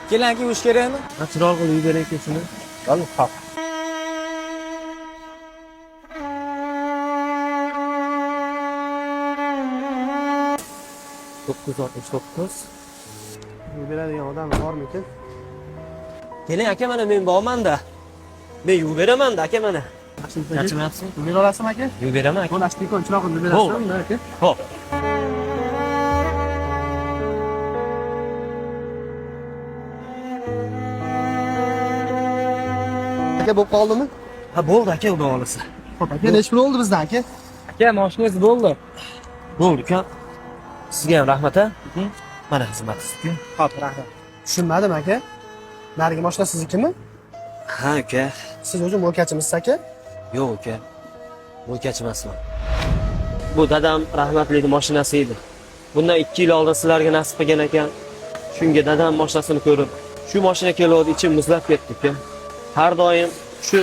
Keling aka, yuvish kerakmi? Ha, chiroyli qilib yuvib bering aka shuni. Bo'ldi, xo'p. 969. Yuvib beradigan odam bormikin? Keling aka, mana men borman-da. Men yuvib beraman-da aka mana. Charchamayapsizmi? Yuvib bera olasizmi aka? Yuvib beraman aka. Bo'ldi, ashtikon chiroq qilib berasizmi aka? Xo'p. Aka bo'lib qoldimi? Ha, bo'ldi aka, xudo xolasa. Xo'p aka, nechi pul bo'ldi bizdan aka? Aka, mashinangiz bo'ldi. Bo'ldi uka. Sizga ham rahmat a. Mana xizmatingiz uka. Xo'p, rahmat. Tushunmadim aka. Narigi mashina siznikimi? Ha uka. Siz o'zi mo'lkachimisiz aka? Yo'q uka. Mo'lkachi emasman. Bu dadam rahmatlikni mashinasi edi. Bundan 2 yil oldin sizlarga nasib qilgan ekan. Shunga dadam mashinasini ko'rib, shu mashina keluvdi, ichim muzlab ketdi uka. Har doim shu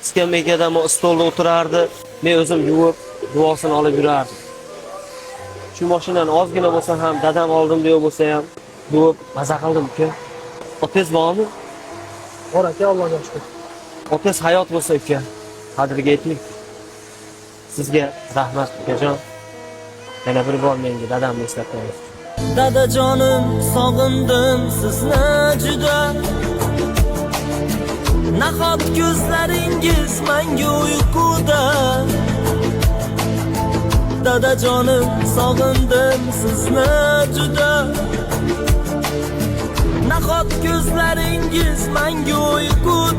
skameykada stolda o'tirardi. Men o'zim yuvib, duosini olib yurardim. Shu mashinani ozgina bo'lsa ham dadam oldimda yo'q bo'lsa ham yuvib maza qildim uka. Otangiz bormi? Bor aka, Allohga shukr. Otangiz hayot bo'lsa uka, qadriga yeting. Sizga rahmat ukajon. Yana bir bor menga dadamni eslatdingiz. Dadajonim sog'indim sizni juda. Nahot ko'zlaringiz mangu uyquda. Dadajonim sog'indim sizni juda. Nahot ko'zlaringiz mangu uyquda.